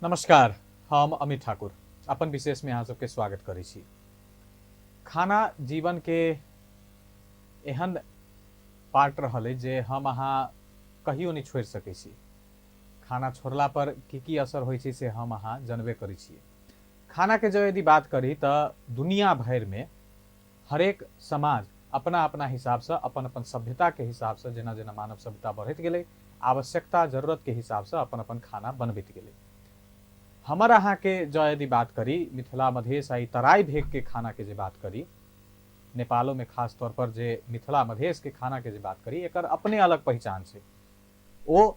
नमस्कार, हम अमित ठाकुर अपन विशेष में अहाँ सबके स्वागत करै छी। खाना जीवन के एहन पार्ट रहल अछि जे हम अहाँ कहियो नहि छोड़ि सकै छी। खाना छोड़ला पर की की असर होइ छै से हम अहाँ जनबे करै छियै। खाना के जँ यदि बात करी तऽ दुनिया भरि में हरेक समाज अपना अपना हिसाबसँ अपन अपन सभ्यताके हिसाबसँ जेना जेना मानव सभ्यता बढ़ैत गेलै, आवश्यकता जरूरतके हिसाबसँ अपन अपन खाना बनबैत गेलै। हमर अहाँके जँ यदि बात करी मिथिला मधेश आ ई तराई भेगके खानाके जे बात करी, नेपालोमे खास तौर पर जे मिथिला मधेशके खानाके जे बात करी, एकर अपने अलग पहिचान छै। ओ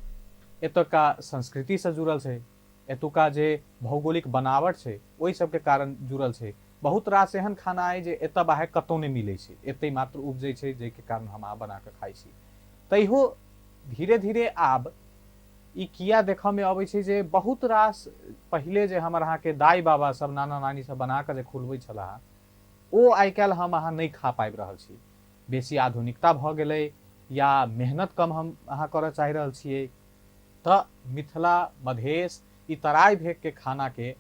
एतुका संस्कृतिसँ जुड़ल छै, एतुका जे भौगोलिक बनावट छै ओहि सबके कारण जुड़ल छै। बहुत रास एहन खाना अइ जे एतऽ बाहर कतहु नहि मिलै छै, एतै मात्र उपजै छै, जाहिके कारण हम अहाँ बना कऽ खाइ छी। तैयो धीरे धीरे आब ई किया देखऽमे अबै छै जे बहुत रास पहिले जे हमर अहाँके दाइ बाबा सब नाना नानी सब बना कऽ जे खुलबै छलाह, ओ आइ काल्हि हम अहाँ नहि खा पाबि रहल छी। बेसी आधुनिकता भऽ गेलै या मेहनत कम हम अहाँ करऽ चाहि रहल छियै, तऽ मिथिला मधेश ई तराई भेगके खानाके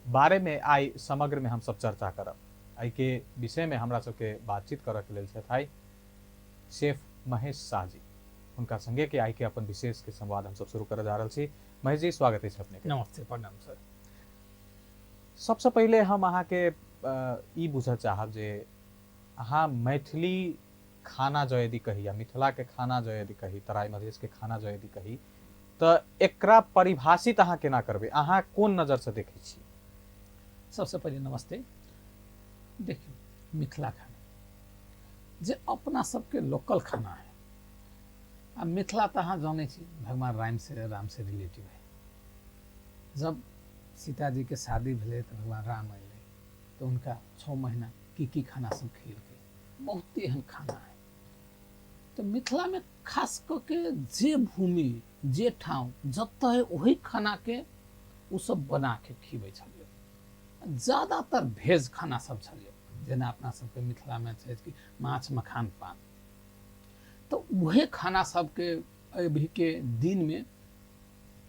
बारेमे आइ समग्रमे हमसब चर्चा करब। एहिके विषयमे हमरा सबके बातचीत करऽके लेल छथि आइ शेफ महेश शाह जी। हुनका संगे के आइ के अपन विशेष के संवाद हमसब शुरू करऽ जा रहल छी। महेश जी, स्वागत अछि अपने के। नमस्ते, प्रणाम सर। सबसँ पहिले हम अहाँके ई बुझऽ चाहब जे अहाँ मैथिली खाना जँ यदि कही या मिथिला के खाना जँ यदि कही, तराई मधेश के खाना जँ यदि कही, तऽ एकरा परिभाषित अहाँ केना करबै? अहाँ कोन नजर से देखै छी? सबसे पहिले नमस्ते। देखियौ, मिथिला खाना जे अपना सबके लोकल खाना है, आ मिथिला तऽ अहाँ जानै छी भगवान राम से रिलेटिव है। जब सीता जी के शादी भेलै तऽ भगवान राम अयलै तऽ हुनका 6 महीना की की खाना सब खिलेलकै, बहुत एहन खाना है। तऽ मिथिला में खास कऽ के जे भूमि जे ठाउँ जतऽ है वही खाना के ओ सब बना के खिबै छलियै। ज्यादातर भेज खाना सब छलियै, जेना अपना सबके मिथिला में छै कि माछ मखान पान, तऽ वही खाना सबके अभी के दिन में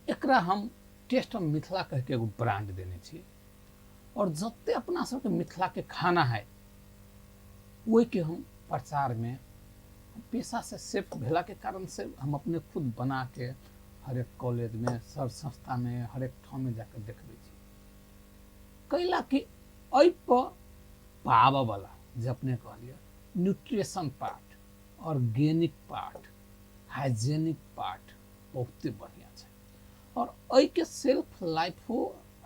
एकरा हम टेस्ट ऑफ मिथिला कह के एगो ब्रांड देने छी। और जते अपना सबके मिथिला के खाना है ओहि के हम प्रचार में पेशा से सेफ भेला के कारण से हम अपने खुद बना के हरेक कॉलेज में, सर संस्था में, हरेक ठाम में जाकर देखबै छी। कैला कि एहि पर पाबऽ वाला जे अपने कहलियै nutrition part, organic part, hygienic part बहुते बढ़िया छै। और एहि के सेल्फ लाइफो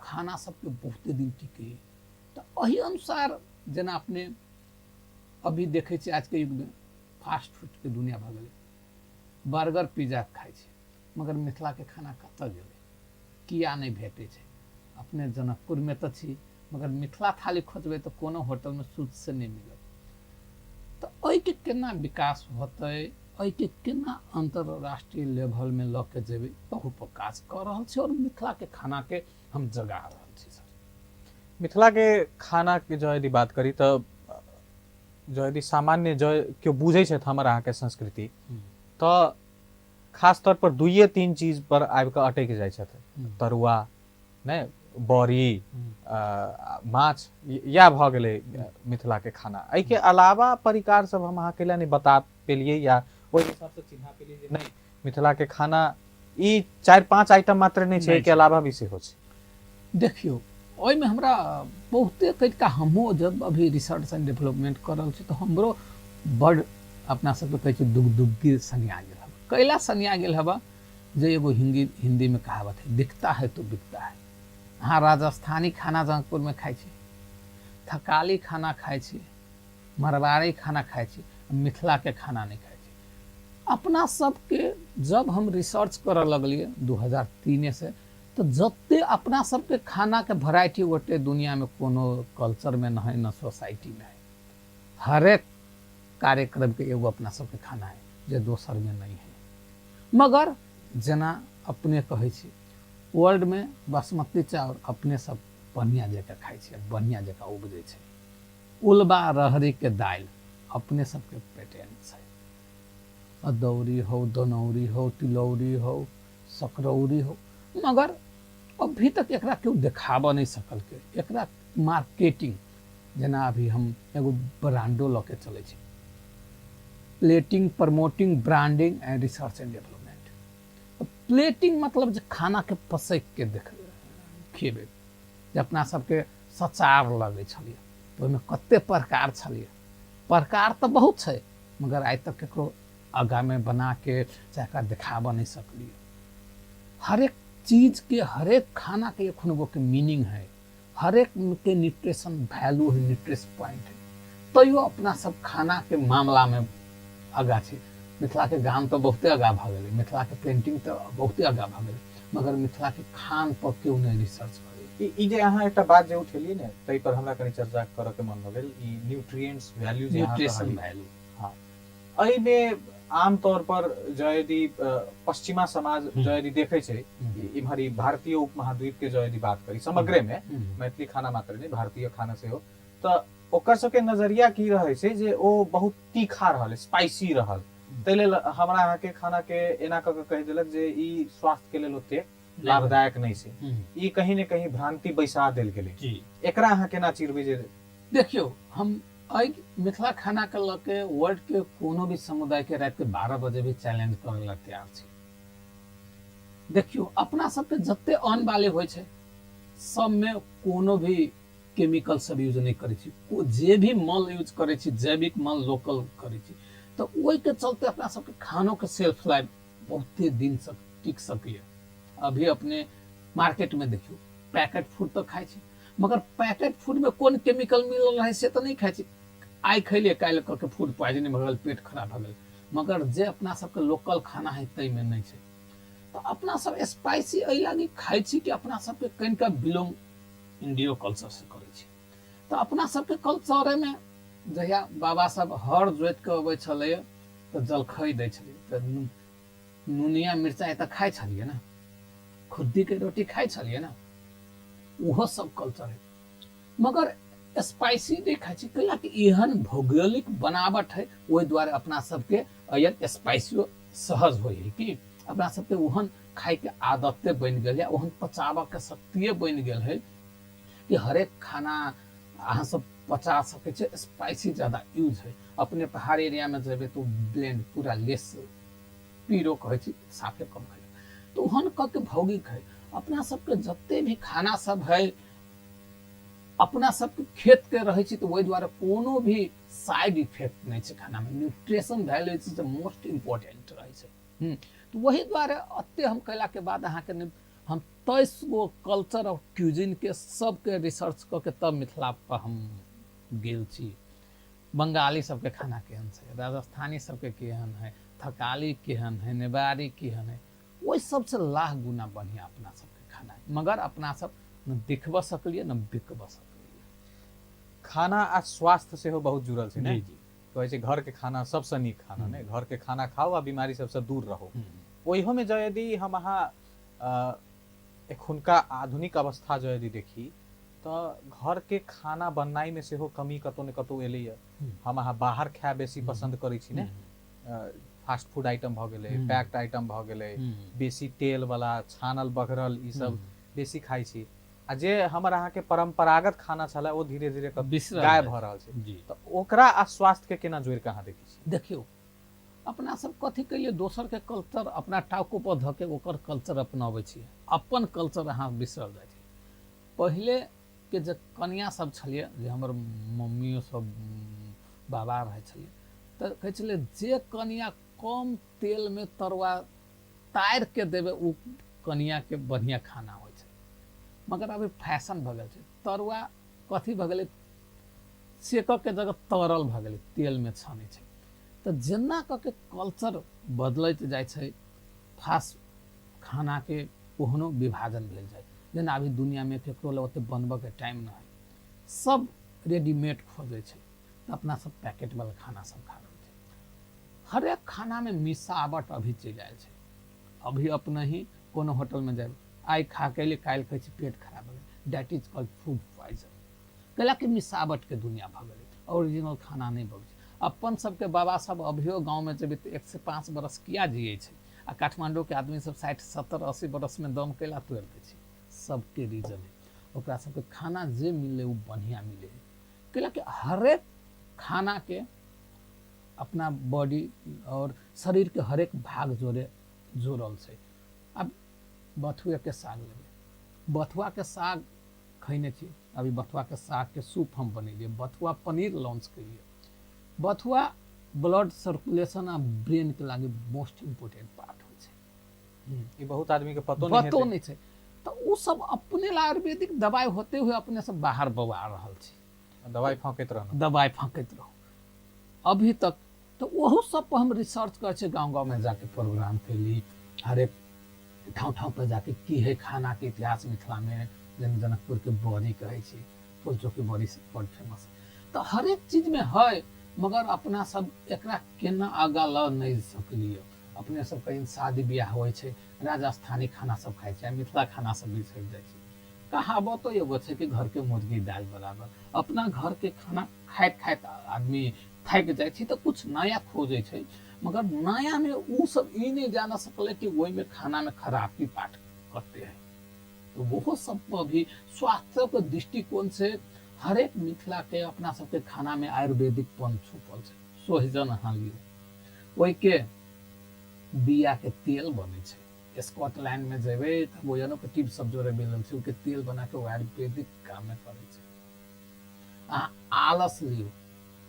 खाना सबके बहुते दिन टिके है। तऽ एहि अनुसार जेना अपने अभी देखै छियै आजके युगमे फास्ट फूडके दुनिया भऽ गेलै, बर्गर पिज्जा खाइ छै, मगर मिथिलाके खाना कतऽ गेलै, किया नहि भेटै छै? अपने जनकपुरमे तऽ छी, मगर मिथिला थाली खोजबै तऽ कोनो होटलमे शुद्धसँ नहि मिलत। तऽ एहिके केना विकास होतै, एहिके केना अन्तर्राष्ट्रीय लेवलमे लऽ के जेबै, तहू पर काज कऽ रहल छी और मिथिलाके खानाके हम जगा रहल छी सर। मिथिला के खाना के जँ यदि बात करी तऽ जँ यदि सामान्य जँ केओ बुझै छथि हमर अहाँके संस्कृति तऽ खास तौर पर दुइये तीन चीज पर आबि कऽ अटकि जाइ छथि। तरुआ नहि, बड़ी, माछ, इएह भऽ गेलै मिथिला के खाना। एहिके अलावा परिकार सब हम अहाँके लए नहि बता पेलियै या ओहि हिसाबसँ चिन्हा पेलियै जे नहि मिथिला के खाना ई 4-5 आइटम मात्र नहि छै, एहिके अलावा भी सेहो छै। देखियौ, ओहिमे हमरा बहुते कनिका हमहूँ जब अभी रिसर्च एंड डेवलपमेंट कऽ रहल छी तऽ हमरो बड़ अपना सबके कहै छै दुगदुग्गी सनिया गेल हबा। कैला सनिया गेल हबा जे एगो हिंदी में कहावत है, दिखता है तो बिकता है। अहाँ राजस्थानी खाना जनकपुरमे खाइ छी, थकाली खाना खाइ छी, मारवाड़ी खाना खाइ छी, मिथिलाके खाना नहि खाइ छी। अपना सबके जब हम रिसर्च करऽ लगलियै 2003 से, तऽ जते अपना सबके खानाके वेराइटी ओते दुनियामे कोनो कल्चरमे नहि है, न सोसाइटीमे है। हरेक कार्यक्रमके एगो अपना सबके खाना है जे दोसरमे नहि है। मगर जेना अपने कहै छी वर्ल्डमे बासमती चाउर अपने सब बढ़िआँ जकाँ खाइ छै, बढ़िआँ जकाँ उपजै छै। उलबा रहरीके दालि अपने सबके पेटेंट छै। अदौरी हो, दनौरी हो, तिलौरी हो, सकरौरी हो, मगर अभी तक एकरा केओ देखाबऽ नहि सकलकै। एकरा मार्केटिंग जेना अभी हम एगो ब्रांडो लऽ के चलै छी, plating, promoting, branding and research and development. Plating मतलब जे खानाके पसैक के देख खिएबै, जे अपना सबके सचार लगै छलियै तऽ ओहिमे कते प्रकार छलियै, प्रकार तऽ बहुत छै मगर आइ तक ककरो आगाँमे बनाके चाहे एकरा देखाबऽ नहि सकलियै। हरेक चीजके हरेक खानाके एखन मीनिंग है, हरेक के न्यूट्रिशन वैल्यू है, न्यूट्रिशन पॉइंट है, तैयो अपना सब खानाके मामलामे आगाँ छी। मिथिलाके गाम तऽ बहुते आगाँ भऽ गेलै, मिथिलाके पेंटिंग तऽ बहुते आगाँ भऽ गेलै, मगर मिथिलाके खान पर केओ नहि रिसर्च करै। ई जे अहाँ एकटा बात जे उठेलियै ने ताहि पर हमरा कनि चर्चा करऽ के मन भऽ गेल, ई न्यूट्रिएंट्स वैल्यू जे अहाँ न्यूट्रिशन कहलियै। वैल्यू। हाँ, एहिमे आमतौर पर जँ यदि पश्चिमा समाज जँ यदि देखै छै, इम्हर ई भारतीय उपमहाद्वीप के जँ यदि बात करी समग्रे में, मैथिली खाना मात्र नहि भारतीय खाना सेहो, तऽ ओकर सबके नजरिया की रहै छै जे ओ बहुत तीखा रहल, स्पाइसी रहल, ताहि लेल हमरा अहाँके खाना के एना कऽ के कहि देलक जे ई स्वास्थ्य के लेल ओते लाभदायक नहि छै, ई कहीं ने कहीं भ्रांति बैसा देल गेलै। एकरा अहाँ केना चिरबै जे? देखियौ, हम एहि मिथिला खाना के लऽ के वर्ल्ड के कोनो भी समुदाय के राति के 12 बजे भी चैलेंज करे ला तैयार छी। देखियौ, अपना सबके जते अन्न वाले होइ छै सबमे कोनो भी केमिकल सब यूज नहि करै छी, जे भी मल यूज करै छी जैविक मल लोकल करै छी, तऽ ओहिके चलते अपना सबके खानोके सेल्फ लाइफ बहुते दिन तक टिक सकैए। अभी अपने मार्केटमे देखियौ पैकेट फूड तऽ खाइ छी, मगर पैकेट फूडमे कोन केमिकल मिलल रहै से तऽ नहि खाइ छी। आइ खैलियै काल्हि कऽ के फूड पॉइजनिंग भऽ गेल, पेट खराब भऽ गेल, मगर जे अपना सबके लोकल खाना है ताहिमे नहि छै। तऽ अपना सब स्पाइसी एहि लागी खाइ छी कि अपना सबके कनिका बिलोंग इंडियो कल्चर से करै छी। तऽ अपना सबके कल्चरेमे जहिया बाबा सब हर जोति के अबै छलैए तऽ जलखै दै छलै, तऽ नुनिया मिरचाइ तऽ खाइ छलियै ने, खुद्दीके रोटी खाइ छलियै ने, ओहो सब कल्चर है, मगर स्पाइसी नहि खाइ छी कैला कि एहन भौगोलिक बनावट है, ओहि दुआरे अपना सबके एहन स्पाइसियो सहज होइ है कि अपना सबके ओहन खाइके आदते बनि गेल है, ओहन पचाबऽके शक्तिये बनि गेल है कि हरेक खाना अहाँ सब पचा सकै छै, स्पाइसी ज्यादा यूज है। अपने पहाड़ी एरियामे जेबै तऽ ब्लेंड पूरा लेस पीरो कहै छी, साफे कम खाइ, तऽ ओहन कऽ के भौगिक है। अपना सबके जते भी खाना सब है अपना सबके खेत के रहै छी, तऽ ओहि दुआरे कोनो भी साइड इफेक्ट नहि छै खानामे, nutrition value is the most important रहै छै। तऽ वही दुआरे एते हम कयलाके बाद अहाँके हम 23 गो कल्चर ऑफ क्यूजिन के सबके रिसर्च कऽ के तब मिथिला पर हम गेल छी। बंगाली सबके खाना केहन छै, राजस्थानी सबके केहन है, थकाली केहन है, नेवारी केहन है, ओहि सबसे लाख गुना बढ़िया अपना सबके खाना है, मगर अपना सब न देखबऽ सकलियै न बिकबऽ सकलियै। खाना आ स्वास्थ्य सेहो बहुत जुड़ल छै ने? जी जी। कहै छै घर के खाना सबसँ नीक खाना ने, घर के खाना खाओ आ बीमारी सबसँ दूर रहो। ओहियोमे जँ यदि हम अहाँ एखुनका आधुनिक अवस्था जँ यदि देखी तऽ घर के खाना बननाइ मे सेहो कमी कतौ ने कतौ एलैया। हम अहाँ बाहर खाय बेसी पसन्द करै छी ने, फास्ट फूड आइटम भऽ गेलै, पैक्ड आइटम भऽ गेलै, बेसी तेल वाला छानल बघरल ई सब बेसी खाइ छी, आ जे हमर अहाँके परम्परागत खाना छलै ओ धीरे धीरे गायब भऽ रहल छै। तऽ ओकरा आ स्वास्थ्य के केना जोड़ि कऽ अहाँ देखै छी? देखियौ, अपना सब कथी कहिए दोसर के कल्चर अपना टाको पर धऽ के ओकर कल्चर अपनाबै छी, अपन कल्चर अहाँ बिसरल जाइ छी। पहिले के जे कनिया सब छलियै, जे हमर मम्मियो सब बाबा रहै छलियै, तऽ कहै छलै जे कनिया कम तेलमे तरुआ तारि के देबै ओ कनियाके बढ़िआँ खाना होइ छै। मगर अभी फैशन भऽ गेल छै, तरुआ कथी भऽ गेलै, सेकऽके जगह तरल भऽ गेलै, तेलमे छानै छै। तऽ जेना कऽ के कल्चर बदलैत जाइ छै, फास्ट खानाके ओहनो विभाजन भेल जाइ। जेना अभी दुनियामे ककरो लग ओते बनबऽके टाइम नहि है, सब रेडीमेड खोजै छै, तऽ अपना सब पैकेटवला खाना सब खा रहल छै। हरेक खानामे मिलावट अभी चलि आयल छै। अभी अपने ही कोनो होटलमे जायब, आइ खा के एलियै, काल्हि कहै छै पेट खराब भऽ गेल, that is called food poison. कैला कि मिलावटके दुनिया भऽ गेलै, ओरिजिनल खाना नहि बनै छै। अपन सबके बाबा सब अभियो गाँवमे जेबै तऽ 105 बरस किया जियै छै, आ काठमांडूके आदमी सब 60 70 80 बरसमे दम कैला तोड़ि दै छै। सबके रीजन है। ओकरा सबके खाना जे मिले वो बढ़िया मिले है, कैलाकि हरेक खाना के अपना बॉडी और शरीर के हरेक भाग जोड़े जोड़ल छै। अब बथुए के साग लेबै, बथुआ के साग खैने छी, अभी बथुआ के साग के सूप हम बनेलियै, बथुआ पनीर लॉन्च केलियै। बथुआ ब्लड सर्कुलेशन आ ब्रेन के लागी मोस्ट इम्पोर्टेंट पार्ट होइ छै। ई बहुत आदमी के पतो नहीं पतो हेतै। नहीं छै, तऽ ओ सब अपने ला आयुर्वेदिक दवाई होते हुए अपने सब बाहर बौआ रहल छै, दवाई फौंकैत रहना, दवाई फौंकैत रहू अभी तक। तो ओहो सब पर हम रिसर्च करै छियै, गाँव गाँव में जाके प्रोग्राम कैली, हरेक ठाउँ ठाउँ पर जाके की है खाना के इतिहास मिथिला में, जेना जनकपुर के बड़ी कहै छी, फुलचोक के बड़ी बड़ फेमस है, तऽ हरेक चीज में है, मगर अपना सब एकरा केना आगा लऽ नहीं सकलियै। अपने सब कहीं शादी बियाह होइ छै, राजस्थानी खाना सब खाइ छै, मिथिला खाना सब बिसरि जाइ छै। कहावतो एगो छै कि घर के मुर्गी दालि बराबर, अपना घर के खाना खाइत खाइत आदमी थाकि जाइ छै, तऽ कुछ नया खोजै छै, मगर नया में उ सब ई नहीं जान सकलै कि ओहिमे खाना में खराबी पार्ट कते है। तो ओहो सब पर भी स्वास्थ्य के दृष्टिकोण से हरेक मिथिला के अपना सबके खाना में आयुर्वेदिक पन छुपल छै। सोहिजन अहाँ लियौ, ओहिके बिया के तेल बनै छै, स्कॉटलैंड में जेबै तऽ ओहनो के टिप सब जोड़े मिलल छै, ओहिके तेल बना के आयुर्वेदिक काम में करै छै। अहाँ आलस लियौ,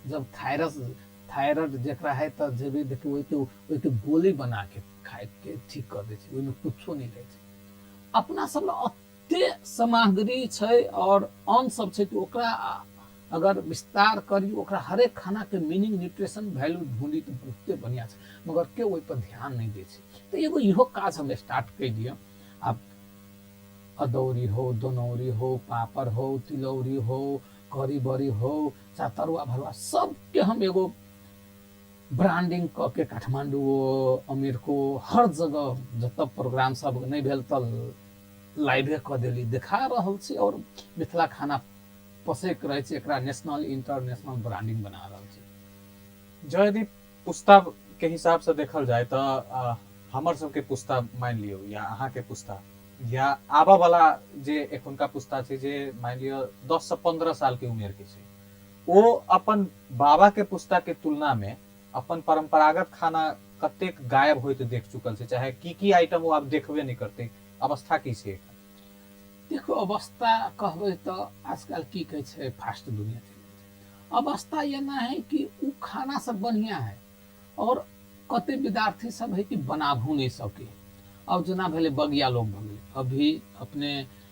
जब थायराइड जकरा है तऽ जेबै देखियौ ओहिके गोली बना के खाइ के ठीक कऽ दै छै, ओहिमे कुछो नहि रहै छै। अपना सब लग एते सामग्री छै और अन्न सब छै कि ओकरा अगर विस्तार करी, ओकरा हरेक खाना के मीनिंग न्यूट्रिशन वैल्यू ढूंढी तऽ बहुते बढ़िया छै, मगर केओ ओहि पर ध्यान नहीं दै छै। तऽ एगो इहो काज हम स्टार्ट कऽ दिअ। आब अदौरी हो, दनौरी हो, पापड़ हो, तिलौरी हो, करी बड़ी हो, चाहे तरुआ भरुआ, सबके हम एगो ब्रांडिंग कऽ के काठमांडू, अमेरिको, हर जगह जतऽ प्रोग्राम सब नहीं भेल तऽ लाइवे कऽ देली, देखा रहल छी और मिथिला खाना पसैक रहै छै, एकरा नेशनल इंटरनेशनल ब्रांडिंग बना रहल छी। जँ यदि पुस्ता के हिसाब से देखल जाय तऽ हमर सबके पुस्ता मानि लियौ या अहाँके पुस्ता या आबऽ वाला जे एखुनका पुस्ता छै, जे मानि लिअ 10 से 15 साल के उमेर के छै, ओ अपन बाबा के पुस्ता के तुलना में अपन परंपरागत खाना कतेक गायब होइत देख चुकल छै, चाहे की की आइटम ओ आब देखबे नहीं करते, अवस्था की छै एखन? देखो अवस्था कहबै तऽ आजकल की कहै छै, फास्ट दुनिया चलि छै। अवस्था एना है कि उ खाना सब बढ़िया है और कते विद्यार्थी सब है कि बनाबू नहीं सके। अब जेना भेलै बगिया लोग भऽ गेलै, अभी अपने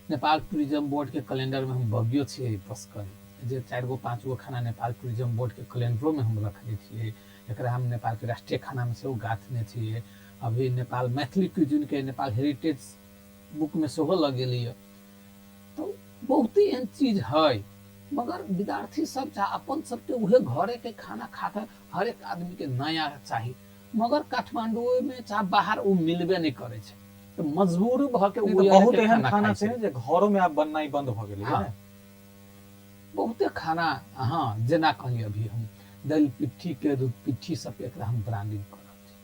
नेपाल टूरिज्म बोर्ड के कैलेंडर में हम बगियो छियै पसकन, जे 4 गो 5 गो खाना नेपाल टूरिज्म बोर्ड के कैलेंडरो में हम रखने छियै, एकरा हम नेपाल के राष्ट्रीय खाना में सेहो गाथने छियै। अभी नेपाल मैथिली क्यूजिन के नेपाल हेरिटेज बुक में सेहो लगेलियै। तो बहुते एहन चीज है, मगर विद्यार्थी सब चाहे अपन सबके उहे घरे के खाना खा के हरेक आदमी के नया चाही, मगर काठमांडू में चाहे बाहर ओ मिलबे नहीं करे छै, तो मजबूर भऽ के नहीं, तो बहुत एहन खाना छै जे घरों में आब बननाइ बंद भऽ गेलै। हाँ, बहुते खाना। हाँ, जेना कहलियै अभी हम दलि पिट्ठी के दूध पिट्ठी सबके एकरा हम ब्रांडिंग कर रहल छी,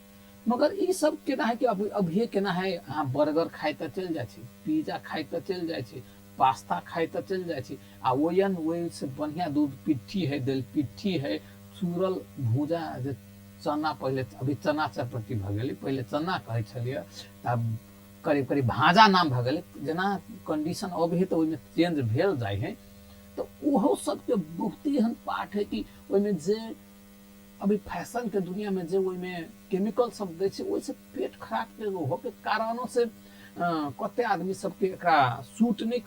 मगर ई सब केना है कि अभिये केना है, अहाँ बर्गर खाइ तऽ चलि जाइ छी, पिज्जा खाइ तऽ चलि जाइ छी, पास्ता खाइ तऽ चलि जाइ छी, आ ओहन ओहिसँ बढ़िआँ दूध पिट्ठी है, दलि पिट्ठी है, चूरल भूजा जे चना, पहिले अभी चना चटपटी भऽ गेलै, पहिले चना कहै छलियै, तऽ आब करीब करीब भाजा नाम भऽ गेलै। जेना कंडीशन अबै है तऽ ओहिमे चेंज भेल जाइ है। तऽ ओहो सबके बहुते एहन पार्ट है कि ओहिमे जे अभी फैशन के दुनिया में जे ओहिमे केमिकल सब दै छै, ओहिसँ पेट खराब के होके कारणों से कते आदमी सबके एकरा सूट नहीं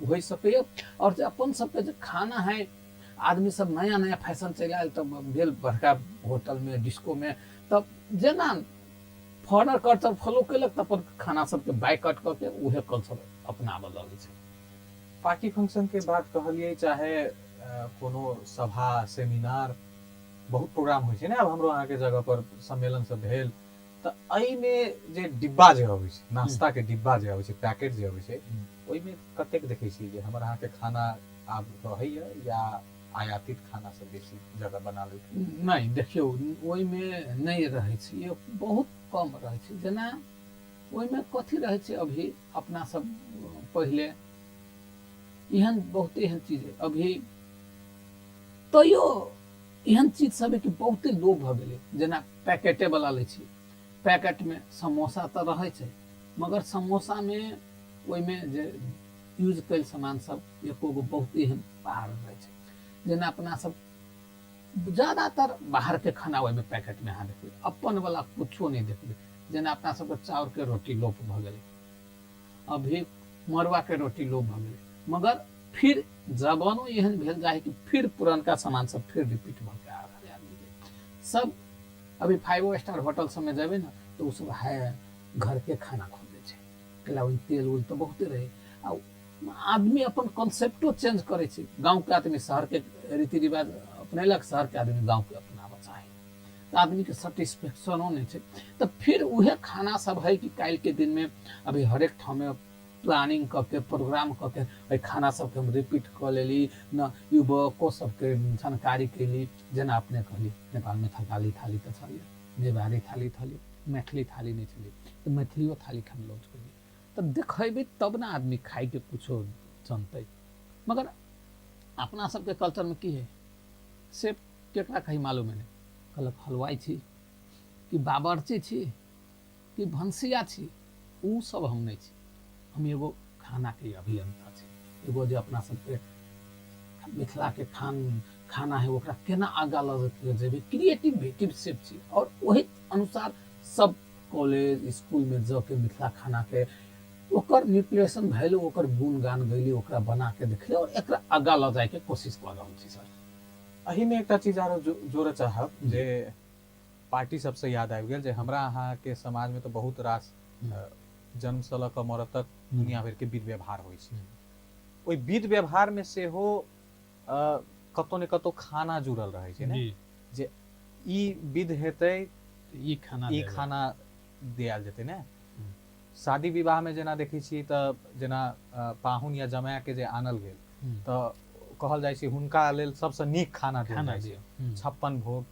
होइ सकैए। और जे अपन सबके जे खाना है, आदमी सब नया नया फैशन चलि आयल तऽ भेल बड़का होटल में, डिस्को में, तब जेना फॉरनर कल्चर फॉलो केलक तऽ अपन खाना सबके बाइकआउट कऽ के उहे कल्चर अपनाबऽ लगै छै। पार्टी फंक्शन के बात कहलियै, चाहे कोनो सभा सेमिनार बहुत प्रोग्राम होइ छै ने, आब हमरो अहाँके जगह पर सम्मेलन सब भेल, तऽ एहिमे जे डिब्बा जे अबै छै, नाश्ता के डिब्बा जे अबै छै, पैकेट जे अबै छै, ओहिमे कतेक देखै छियै जे हमर अहाँके खाना आब रहैया या आयातित खाना सब बेसी जगह बना लेलकै? नहि, देखियौ ओहिमे नहि रहै छै, बहुत कम रहै छै। जेना ओहिमे कथी रहै छै, अभी अपना सब पहिले एहन बहुते एहन चीज है अभी। तैयो एहन चीज सब है कि बहुते लोभ भऽ गेलै। जेना पैकेटे वाला लै छी, पैकेटमे समोसा तऽ रहै छै, मगर समोसामे ओहिमे जे यूज कयल सामान सब एको गो बहुत एहन बाहर रहै छै। जेना अपना सब ज्यादातर बाहरके खाना ओहिमे पैकेटमे अहाँ देखबै, अपन वाला कुछो नहि देखबै। जेना अपना सबके चाउरके रोटी लोप भऽ गेलै, अभी मड़ुआके रोटी लोप भऽ गेलै, मगर फिर जमानो एहन भेल जाइ कि फिर पुरनका सामान सब फिर रिपीट भऽ के आ रहल है आदमीके सब। अभी 5 स्टार होटल सबमे जेबै ने तऽ ओ सब है घरके खाना खोजै छै, कैला ओहिमे तेल उल तऽ बहुते रहै। आ आदमी अपन कॉन्सेप्टो चेंज करै छै। गाँवके आदमी शहरके रीति रिवाज अपनेलक, शहरके आदमी गाँवके अपनाबऽ चाही, तऽ आदमीके सेटिस्फेक्शनो नहि छै। तऽ फिर उहे खाना सब है कि काल्हिके दिनमे अभी हरेक ठाममे प्लानिंग कऽ के प्रोग्राम कऽ के एहि खाना सबके हम रिपीट कऽ लेली न, युवको सबके जानकारी केली। जेना अपने कहली नेपालमे थकाली थाली तऽ छलै, नेवारी थाली छलै, मैथिली थाली नहि छलै, तऽ मैथिलियो थालीके हम लॉन्च केली। तऽ देखेबै तब ने आदमी खाइके कुछो जनतै। मगर अपना सबके कल्चरमे की है से केकरा कहीं मालूमे नहि। कहलक हलवाइ छी कि बाबरची छी कि भनसिया छी, उ सब हम नहि छी। हम एगो खानाके अभियंता छी, एगो जे अपना सबके मिथिलाके खाना है ओकरा केना आगाँ लऽ के जेबै, क्रिएटिव सेफ छी। और ओही अनुसार सब कॉलेज स्कूलमे जाके मिथिला खानाके ओकर न्यूट्रिशन वैल्यू, ओकर गुणगान गैली, ओकरा बना के देखली और एकरा आगाँ लऽ जायके कोशिश कऽ रहल छी सर। एहिमे एकटा चीज आरो जोड़ऽ चाहब जे पार्टी सबसँ याद आबि गेल जे हमरा अहाँके समाजमे तऽ बहुत रास जन्मसँ लऽ कऽ मरऽ तक दुनिया भरिके विध व्यवहार होइ छै। ओहि विध व्यवहारमे सेहो कतौ ने कतौ खाना जुड़ल रहै छै ने, जे ई विध हेतै ई खाना ई खाना दियाल जेतै ने। शादी विवाहमे जेना देखै छियै तऽ जेना पाहुन या जमायके जे आनल गेल तऽ कहल जाइ छै हुनका लेल सबसँ नीक खाना देल जाइ छै, 56 भोग,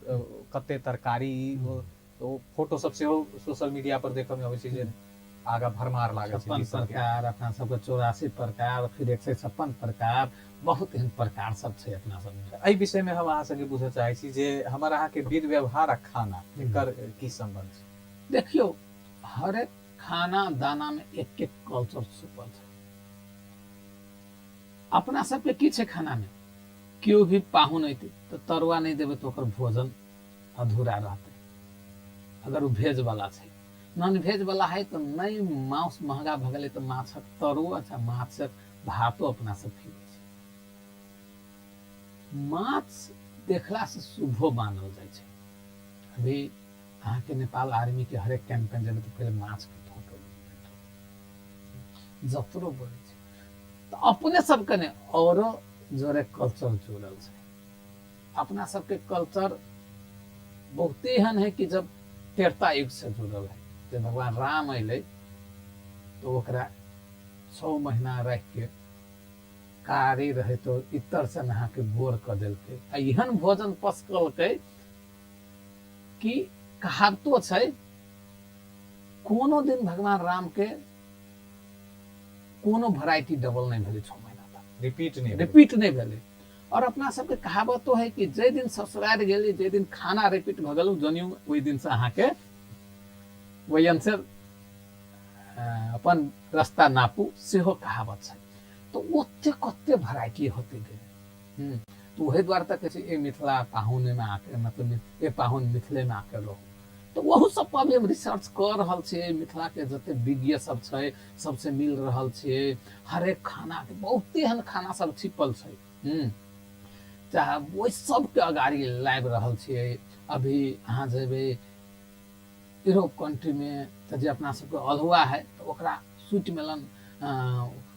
कते तरकारी, ओ फोटो सब सेहो सोशल मीडिया पर देखऽ मे अबै छै जे आगा भरमार लागल छै। 56 प्रकार अपना सबके, 84 प्रकार, फिर 156 प्रकार, बहुत एहन प्रकार सब छै अपना सबमे। एहि विषय मे हम अहाँ सबके बुझऽ चाहै छी जे हमर अहाँके विध व्यवहार आ खाना एकर की संबंध छै। देखियौ, हरेक खाना दाना में एक एक कल्चर छुपल छै। अपना सबके की छै खाना में, केओ भी पाहुन अयतै तऽ तरुआ नहि देबै तऽ ओकर भोजन अधूरा रहतै। अगर ओ भेज वाला छै, नॉन भेज वाला है तऽ नहि, मांस महंगा भऽ गेलै तऽ माछक तरुओ, अच्छा माछक भातो अपना सब खिबै छी। माछ देखला से शुभो मानल जाइ छै। अभी अहाँके नेपाल आर्मी के हरेक कैंपेन जेबै तऽ पहिले माछ के फोटो जतरो बनै छै। तऽ अपने सबके ने औरो जोरे कल्चर जुड़ल छै। अपना सबके कल्चर बहुते एहन है कि जब त्रेता युग से जुड़ल है, जब भगवान राम अयलै तो ओकरा 6 महीना राखि के कारी रहे तो इतर से नहा के गोर कऽ देलकै आ एहन भोजन पसकलकै कि कहावतो छै कोनो दिन भगवान राम के कोनो वेराइटी डबल नहि भेलै 6 महीना तक, रिपीट नहि रिपीट नहि भेलै। और अपना सबके कहावतो है कि जाहि दिन ससुरारि गेली, जाहि दिन खाना रिपीट भऽ गेल, जनियो ओहि दिन से अहाँके ओहि से अपन रास्ता नापू, सेहो कहावत छै। तऽ ओते कते वेराइटी होते गेलै। तऽ ओहि दुआरे तऽ कहै छै ए मिथिला पाहुनेमे आके, मतलब ए पाहुन मिथिलेमे आके रहू। तऽ ओहू सब पर अभी हम रिसर्च कऽ रहल छियै। मिथिलाके जते विज्ञ सब छै सबसे मिल रहल छियै। हरेक खानाके बहुते एहन खाना सब छिपल छै, चाहे ओहि सबके अगाड़ी लाबि रहल छियै। अभी अहाँ जेबै यूरोप कंट्रीमे तऽ जे अपना सबके अल्हुआ है तऽ ओकरा स्वीट मेलन,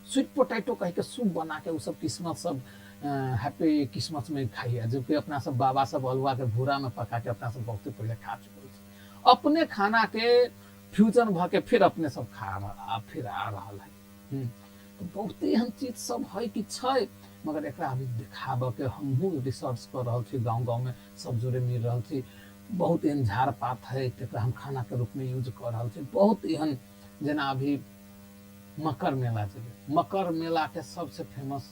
स्वीट पोटैटो कहिके सूप बना के ओ सब क्रिसमस सब हैप्पी क्रिसमस में खाइए, जबकि अपना सब बाबा सब अल्हुआ के भूरा में पका के अपना सब बहुते पहले खा चुकल छी। अपने खाना के फ्यूजन भऽ के फिर अपने सब खा रहा, फिर आ रहल है। तो बहुते एहन चीज सब है कि छै, मगर एकरा अभी देखाबऽ के हमहूँ रिसर्च कऽ रहल छी, गाँव गाँव में सब जोड़े मिल रहल छी। बहुत एहन झाड़ पात है तकरा हम खाना के रूप में यूज कऽ रहल छी। बहुत एहन जेना अभी मकर मेला जेबै, मकर मेला के सबसे फेमस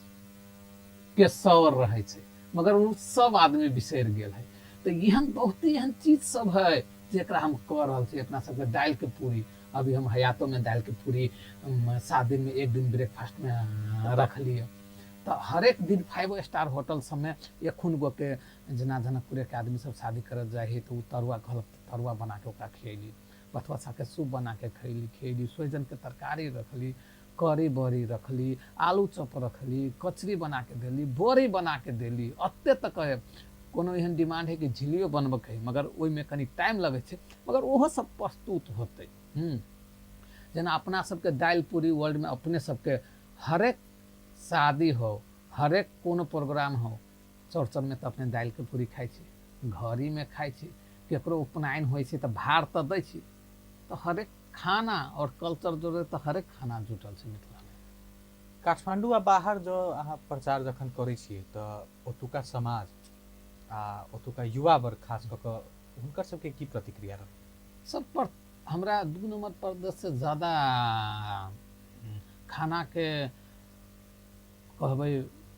केसौर रहै छै, मगर ओ सब आदमी बिसरि गेल है। तऽ एहन बहुते एहन चीज सब है जेकरा हम कऽ रहल छी। अपना सबके दालिके पूरी, अभी हम हयातोमे दालिके पूरी 7 दिनमे एक दिन ब्रेकफास्टमे रखलियै। तऽ हरेक दिन 5 स्टार होटल सबमे एखुन गोके जेना जनकपुरेके आदमी सब शादी करऽ जाइ है तऽ ओ तरुआ कहलक तऽ तरुआ बनाके ओकरा खियैली, बथुआ सागके सूप बनाके खियैली, सोहिजनके तरकारी रखली, करी बड़ी रखली, आलू चॉप रखली, कचरी बनाके देली, बड़ी बनाके देली। एते तक है कोनो एहन डिमांड है कि झिल्लियो बनबऽके है, मगर ओहिमे कनि टाइम लगै छै, मगर ओहो सब प्रस्तुत होतै। जेना अपना सबके दालि पूरी वर्ल्डमे अपने सबके हरेक शादी हो, हरेक कोनो प्रोग्राम हो, चौरचनमे तऽ अपने दालिके पूरी खाइ छी, घड़ीमे खाइ छी, केकरो उपनयन होइ छै तऽ भार तऽ दै छी। तऽ हरेक खाना और कल्चर जोड़े तऽ हरेक खाना जुटल छै मिथिलामे। काठमांडू आ बाहर जो अहाँ प्रचार जखन करै छियै तऽ ओतुका समाज आ ओतुका युवा वर्ग खास कऽ कऽ हुनकर सबके की प्रतिक्रिया रहल? सब पर हमरा 2 नंबर प्रदेश से ज्यादा खानाके कहबै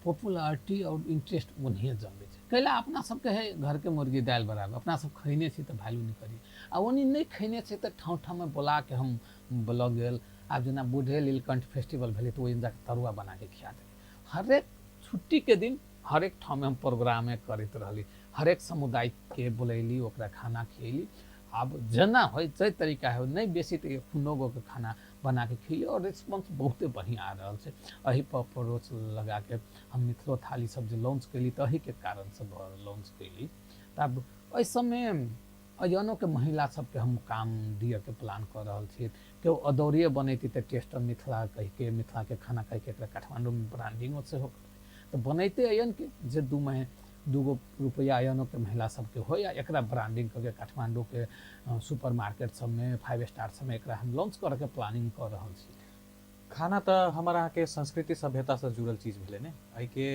पॉपुलरिटी और इंटरेस्ट ओनहिए जमबै छै। कैला अपना सबके है घरके मुर्गी दालि बराबर, अपना सब खैने छी तऽ वैल्यू नहि करी, आ ओनी नहि खैने छै तऽ ठाँव ठाँवमे बोलाके हम लऽ गेल। आब जेना बूढ़े नीलकंठ फेस्टिवल भेलै तऽ ओहिमे जाके तरुआ बनाके खिया देली। हरेक छुट्टीके दिन हरेक ठाँवमे हम प्रोग्रामे करैत रहली, हरेक समुदायके बोलैली, ओकरा खाना खियैली। आब जेना होइ जाहि तरीका होइ, नहि बेसी तऽ एखनो गोके खाना बनाके खियैली और रिस्पॉन्स बहुते बढ़िआँ आ रहल छै। एहि पर अप्रोच लगाके हम मिथिलो थाली सब जे लॉन्च केली तऽ एहिके कारणसँ लॉन्च केली। तऽ आब एहि सबमे अयनोके महिला सबके हम काम दियऽके प्लान कऽ रहल छी। केओ अदौरिये बनेतै तऽ टेस्ट ऑफ मिथिला कहिके, मिथिलाके खाना कहिके एकरा काठमाण्डूमे ब्रांडिंगो सेहो करतै। तऽ बनैते अयनके जे 2 रुपैआ अयनोके महिला सबके होइ, आ एकरा ब्रांडिंग करके काठमाण्डूके सुपर मार्केट सबमे 5 स्टार सबमे एकरा हम लॉन्च करऽके प्लानिंग कऽ रहल छी। खाना तऽ हमर अहाँके संस्कृति सभ्यतासँ जुड़ल चीज भेलै ने, एहिके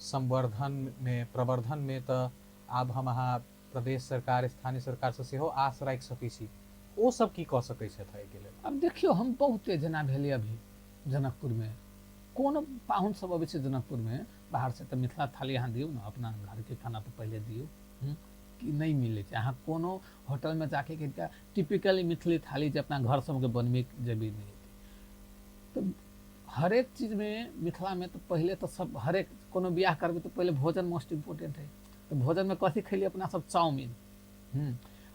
संवर्धनमे प्रवर्धनमे तऽ आब हम अहाँ प्रदेश सरकार स्थानीय सरकारसँ सेहो आस राखि सकै छी। ओ सब की कऽ सकै छथि एहिके लेल? आब देखियौ, हम बहुते जेना भेलै अभी जनकपुरमे कोनो पाहुन सब अबै छै जनकपुरमे बाहरसँ तऽ मिथिला थाली अहाँ दियौ ने, अपना घरके खाना तऽ पहिले दियौ। कि नहि मिलै छै अहाँ कोनो होटलमे जाके एकटा टिपिकली मिथिली थाली जे अपना घर सबके बनबै जेबै नहि हेतै। तऽ हरेक चीजमे मिथिलामे तऽ पहिले तऽ सब हरेक कोनो बियाह करबै तऽ पहिले भोजन मोस्ट इम्पोर्टेंट है। तऽ भोजनमे कथी खैली अपना सब? चाउमीन।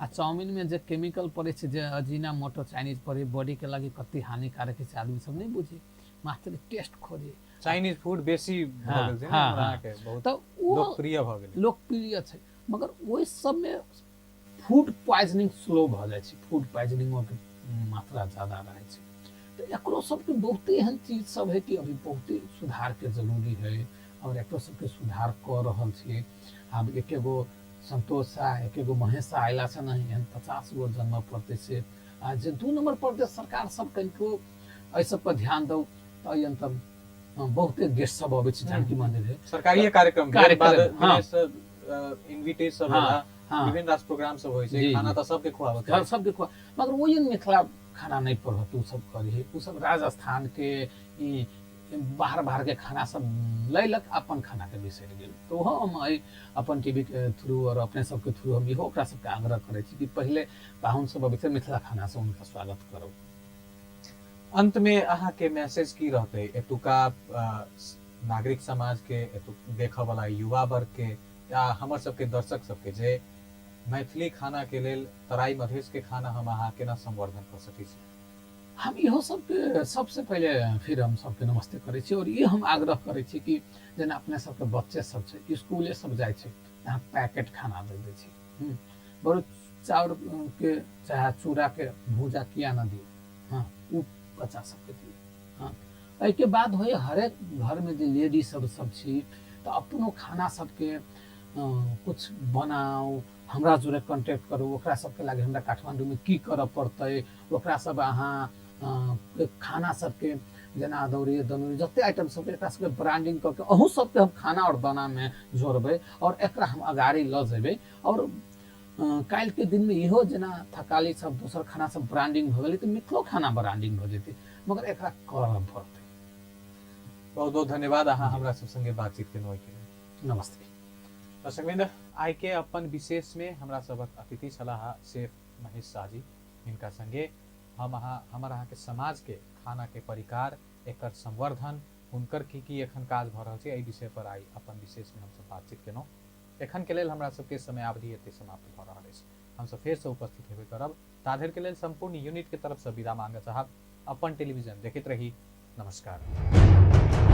आ चाउमीनमे जे केमिकल पड़ै छै, जे अजीना मोटो चाइनीज पड़ै, बॉडीके लागि कते हानिकारक है से आदमी सब नहि बुझै, मात्र टेस्ट खोजे। चाइनीज फूड बेसी भऽ गेल छै ने हमरा अहाँके, बहुत तऽ ओ लोकप्रिय भऽ गेलै। लोकप्रिय छै, मगर ओहि सबमे फूड पॉइजनिंग स्लो भऽ जाइ छै, फूड पॉइजनिंगोके मात्रा ज्यादा रहै छै। तऽ एकरो सबके बहुते एहन चीज सब है कि अभी बहुते सुधारके जरूरी है और एकरो सबके सुधार कऽ रहल छियै। आब एकेगो संतोष शाह, एकेगो महेश शाह अयलासँ नहि, एहन 50 गो जन्म पड़तै से। आ जे 2 नंबर प्रदेश सरकार सब कनिको एहि सब पर ध्यान दौ तऽ एहि अन्तर बहुते गेस्ट सब अबै छै जानकी मंदिर है। सरकारी कार्यक्रम इनविटेज सब विभिन्न रास प्रोग्राम सब होइ छै, खाना तऽ सबके खुआबऽ के सबके खुआ, मगर ओहि मिथिला खाना नहि पढ़त, ओ सब करी, ओ सब राजस्थान के ई बाहर बाहर के खाना सब लैलक, अपन खाना के बिसरि गेल। तऽ ओहो हम एहि अपन टीवी के थ्रू और अपने सबके थ्रू हम इहो ओकरा सबके आग्रह करै छी कि पहिले पाहुन सब अबै छै मिथिला खाना से हुनका स्वागत करू। अंत में अहाँ के मैसेज की रहतै एतुका नागरिक समाज के, एतु देखऽ वाला युवा वर्ग के या हमर सबके दर्शक सबके जे मैथिली खाना के लेल तराई मधेश के खाना हम अहाँ केना संवर्धन कऽ सकै छी? हम इहो सबके सबसे पहिले फिर हम सबके नमस्ते करै छी और ई हम आग्रह करै छी कि जेना अपने सबके बच्चे सब छै, स्कूले सब जाइ छै, अहाँ पैकेट खाना दे दै छी, बरु चाउर के चाहे चूड़ा के भूजा किया न दियौ, हाँ उ बच्चा सबके दियौ। हाँ एहिके बाद होइए हरेक घरमे जे लेडीज सब सब छी तऽ अपनो खाना सबके कुछ बनाउ, हमरा जोरे कॉन्टेक्ट करू, ओकरा सबके लागि हमरा काठमाण्डूमे की करऽ पड़तै, ओकरा सब अहाँ खाना सबके जेना अदौरी दनौरी जते आइटम सब एकरा सबके ब्रांडिंग कऽ के अहूँ सबके हम खाना और दानामे जोड़बै और एकरा हम अगाड़ी लऽ जेबै। और काल्हिके दिनमे इहो जेना थकाली सब दोसर खाना सब ब्रांडिंग भऽ गेलै तऽ मिथिलो खाना ब्रांडिंग भऽ जेतै, मगर एकरा करऽ पड़तै। बहुत बहुत धन्यवाद अहाँ हमरा सब संगे बातचीत केलहुँ एहिके लेल। नमस्ते। दर्शकवृंद, आइ के अपन विशेष में हमरा सबक अतिथि छलाह शेफ महेश शाह जी। हिनका संगे हम अहाँ हमर अहाँ के समाज के खाना के परिकार, एकर संवर्धन, हुनकर की की एखन काज भऽ रहल छै, एहि विषय पर आइ अपन विशेष में हमसब बातचीत केलहुँ। एखन के लेल हमरा सबके समयावधि एते समाप्त भऽ रहल अछि। हमसब फेरसँ उपस्थित हेबे करब। ताधरि के लेल संपूर्ण यूनिट के तरफ से विदा मांगऽ चाहब। अपन टेलीविजन देखैत रही। नमस्कार।